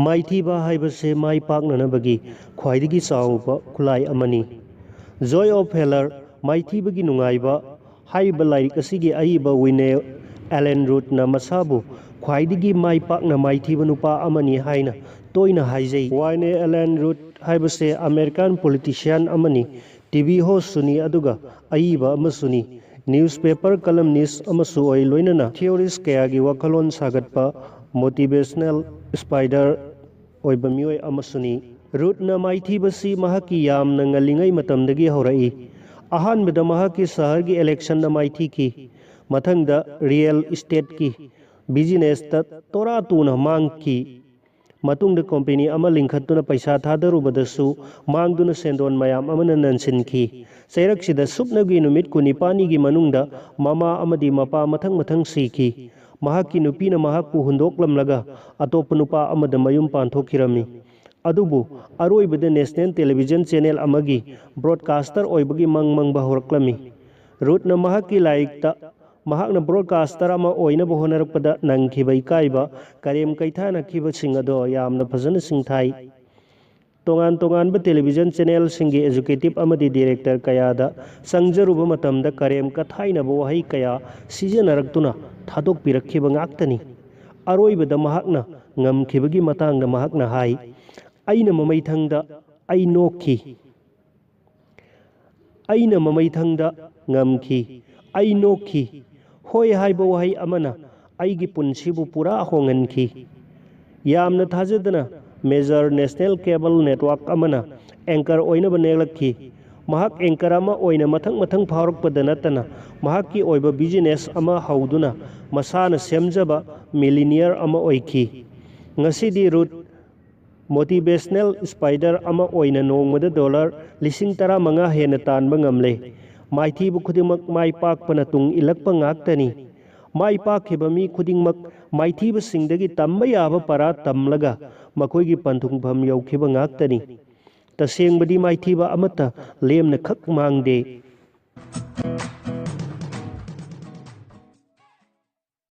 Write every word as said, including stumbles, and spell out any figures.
ꯃꯥꯏꯊꯤꯕ ꯍꯥꯏꯕꯁꯦ ꯃꯥꯏ ꯄꯥꯛꯅꯅꯕꯒꯤ ꯈ꯭ꯋꯥꯏꯗꯒꯤ ꯆꯥꯎꯕ ꯈꯨꯠꯂꯥꯏ ꯑꯃꯅꯤ꯫ Joy of Failure, ꯃꯥꯏꯊꯤꯕꯒꯤ ꯅꯨꯡꯉꯥꯏꯕ, ꯍꯥꯏꯔꯤꯕ ꯂꯥꯏꯔꯤꯛ ꯑꯁꯤꯒꯤ ꯑꯏꯕ ꯋꯤꯅꯦ ꯑꯦꯂꯦꯟ ꯔꯨꯠꯅ ꯃꯁꯥꯕꯨ ꯈ꯭ꯋꯥꯏꯗꯒꯤ ꯃꯥꯏ ꯄꯥꯛꯅ ꯃꯥꯏꯊꯤꯕ ꯅꯨꯄꯥ ꯑꯃꯅꯤ ꯍꯥꯏꯅ ꯇꯣꯏꯅ ꯍꯥꯏꯖꯩ꯫ ꯋꯥꯏꯅꯦ ꯑꯦꯂꯦꯟ ꯔꯨꯠ ꯍꯥꯏꯕꯁꯦ American politician ꯑꯃꯅꯤ, T V host ꯁꯨꯅꯤ, ꯑꯗꯨꯒ ꯑꯏꯕ ꯑꯃꯁꯨꯅꯤ꯫ Newspaper columnist ꯑꯃꯁꯨ ꯑꯣꯏ, ꯂꯣꯏꯅꯅ theorist ꯀꯌꯥꯒꯤ ꯋꯥꯈꯜꯂꯣꯟ ꯁꯥꯒꯠꯄ motivational speaker ꯑꯣꯏꯕ ꯃꯤꯑꯣꯏ ꯑꯃꯁꯨꯅꯤ꯫ ꯔꯨꯠꯅ ꯃꯥꯏꯊꯤꯕꯁꯤ ꯃꯍꯥꯛꯀꯤ ꯌꯥꯝꯅ ꯉꯜꯂꯤꯉꯩ ꯃꯇꯝꯗꯒꯤ ꯍꯧꯔꯛꯏ꯫ ꯑꯍꯥꯟꯕꯗ ꯃꯍꯥꯛꯀꯤ ꯁꯍꯔꯒꯤ election ꯗ ꯃꯥꯏꯊꯤꯈꯤ꯫ ꯃꯊꯪꯗ real estate ꯀꯤ business ꯇ ꯇꯣꯔꯥ ꯇꯨꯅ ꯃꯥꯡꯈꯤ꯫ ꯃꯇꯨꯡꯗ company ꯑꯃ ꯂꯤꯡꯈꯠꯇꯨꯅ ꯄꯩꯁꯥ ꯊꯥꯗꯔꯨꯕꯗꯁꯨ ꯃꯥꯡꯗꯨꯅ ꯁꯦꯟꯗꯣꯟ ꯃꯌꯥꯝ ꯑꯃꯅ ꯅꯟꯁꯤꯟꯈꯤ꯫ ꯆꯩꯔꯛꯁꯤꯗ ꯁꯨꯞꯅꯒꯤ ꯅꯨꯃꯤꯠ ꯀꯨꯟꯅꯤꯄꯥꯜꯅꯤꯒꯤ ꯃꯅꯨꯡꯗ ꯃꯃꯥ ꯑꯃꯗꯤ ꯃꯄꯥ ꯃꯊꯪ ꯃꯊꯪ ꯁꯤꯈꯤ꯫ ꯃꯍꯥꯛꯀꯤ ꯅꯨꯄꯤꯅ ꯃꯍꯥꯛꯄꯨ ꯍꯨꯟꯗꯣꯛꯂꯝꯂꯒ ꯑꯇꯣꯞꯄ ꯅꯨꯄꯥ ꯑꯃꯗ ꯃꯌꯨꯝ ꯄꯥꯟꯊꯣꯛꯈꯤꯔꯝꯃꯤ꯫ ꯑꯗꯨꯕꯨ ꯑꯔꯣꯏꯕꯗ national television channel ꯑꯃꯒꯤ broadcaster ꯑꯣꯏꯕꯒꯤ ꯃꯪ ꯃꯪꯕ ꯍꯧꯔꯛꯂꯝꯃꯤ꯫ ꯔꯨꯠꯅ ꯃꯍꯥꯛꯀꯤ ꯂꯥꯏꯔꯤꯛꯇ ꯃꯍꯥꯛꯅ broadcaster ꯑꯃ ꯑꯣꯏꯅꯕ ꯍꯣꯠꯅꯔꯛꯄꯗ ꯅꯪꯈꯤꯕ ꯏꯀꯥꯏꯕ, ꯀꯔꯦꯝ ꯀꯩꯊꯥꯅꯈꯤꯕꯁꯤꯡ ꯑꯗꯣ ꯌꯥꯝꯅ ꯐꯖꯅ ꯁꯤꯡꯊꯥꯏ꯫ ꯇꯣꯉꯥꯟ ꯇꯣꯉꯥꯟꯕ television channel ꯁꯤꯡꯒꯤ executive ꯑꯃꯗꯤ director ꯀꯌꯥꯗ ꯆꯪꯖꯔꯨꯕ ꯃꯇꯝꯗ ꯀꯔꯦꯝ ꯀꯊꯥꯏꯅꯕ ꯋꯥꯍꯩ ꯀꯌꯥ ꯁꯤꯖꯤꯟꯅꯔꯛꯇꯨꯅ ꯊꯥꯗꯣꯛꯄꯤꯔꯛꯈꯤꯕ ꯉꯥꯛꯇꯅꯤ꯫ ꯑꯔꯣꯏꯕꯗ ꯃꯍꯥꯛꯅ ꯉꯝꯈꯤꯕꯒꯤ ꯃꯇꯥꯡꯗ ꯃꯍꯥꯛꯅ ꯍꯥꯏ, "ꯑꯩꯅ ꯃꯃꯩꯊꯪꯗ ꯑꯩ ꯅꯣꯛꯈꯤ꯫ ꯑꯩꯅ ꯃꯃꯩꯊꯪꯗ ꯉꯝꯈꯤ꯫ ꯑꯩ ꯅꯣꯛꯈꯤ꯫ ꯍꯣꯏ ꯍꯥꯏꯕ ꯋꯥꯍꯩ ꯑꯃꯅ ꯑꯩꯒꯤ ꯄꯨꯟꯁꯤꯕꯨ ꯄꯨꯔꯥ ꯍꯣꯡꯍꯟꯈꯤ꯫" ꯌꯥꯝꯅ ꯊꯥꯖꯗꯅ major national cable network ꯑꯃꯅ anchor ꯑꯣꯏꯅꯕ ꯅꯦꯛꯂꯛꯈꯤ꯫ ꯃꯍꯥꯛ anchor ꯑꯃ ꯑꯣꯏꯅ ꯃꯊꯪ ꯃꯊꯪ ꯐꯥꯎꯔꯛꯄꯗ ꯅꯠꯇꯅ ꯃꯍꯥꯛꯀꯤ ꯑꯣꯏꯕ business ꯑꯃ ꯍꯧꯗꯨꯅ ꯃꯁꯥꯅ ꯁꯦꯝꯖꯕ millionaire ꯑꯃ ꯑꯣꯏꯈꯤ꯫ ꯉꯁꯤꯗꯤ ꯔꯨꯠ motivational speaker ꯑꯃ ꯑꯣꯏꯅ ꯅꯣꯡꯃꯗ dollar ꯂꯤꯁꯤꯡ ꯇꯔꯥꯃꯉꯥ ꯍꯦꯟꯅ ꯇꯥꯟꯕ ꯉꯝꯂꯦ꯫ ꯃꯥꯏꯊꯤꯕ ꯈꯨꯗꯤꯡꯃꯛ ꯃꯥꯏ ꯄꯥꯛꯄꯅ ꯇꯨꯡ ꯏꯜꯂꯛꯄ ꯉꯥꯛꯇꯅꯤ꯫ ꯃꯥꯏ ꯄꯥꯛꯈꯤꯕ ꯃꯤ ꯈꯨꯗꯤꯡꯃꯛ ꯃꯥꯏꯊꯤꯕꯁꯤꯡꯗꯒꯤ ꯇꯝꯕ ꯌꯥꯕ ꯄꯔꯥ ꯇꯝꯂꯒ ꯃꯈꯣꯏꯒꯤ ꯄꯟꯊꯨꯡꯐꯝ ꯌꯧꯈꯤꯕ ꯉꯥꯛꯇꯅꯤ꯫ ꯇꯁꯦꯡꯕꯗꯤ ꯃꯥꯏꯊꯤꯕ ꯑꯃꯠꯇ ꯂꯦꯝꯅ ꯈꯛ ꯃꯥꯡꯗꯦ꯫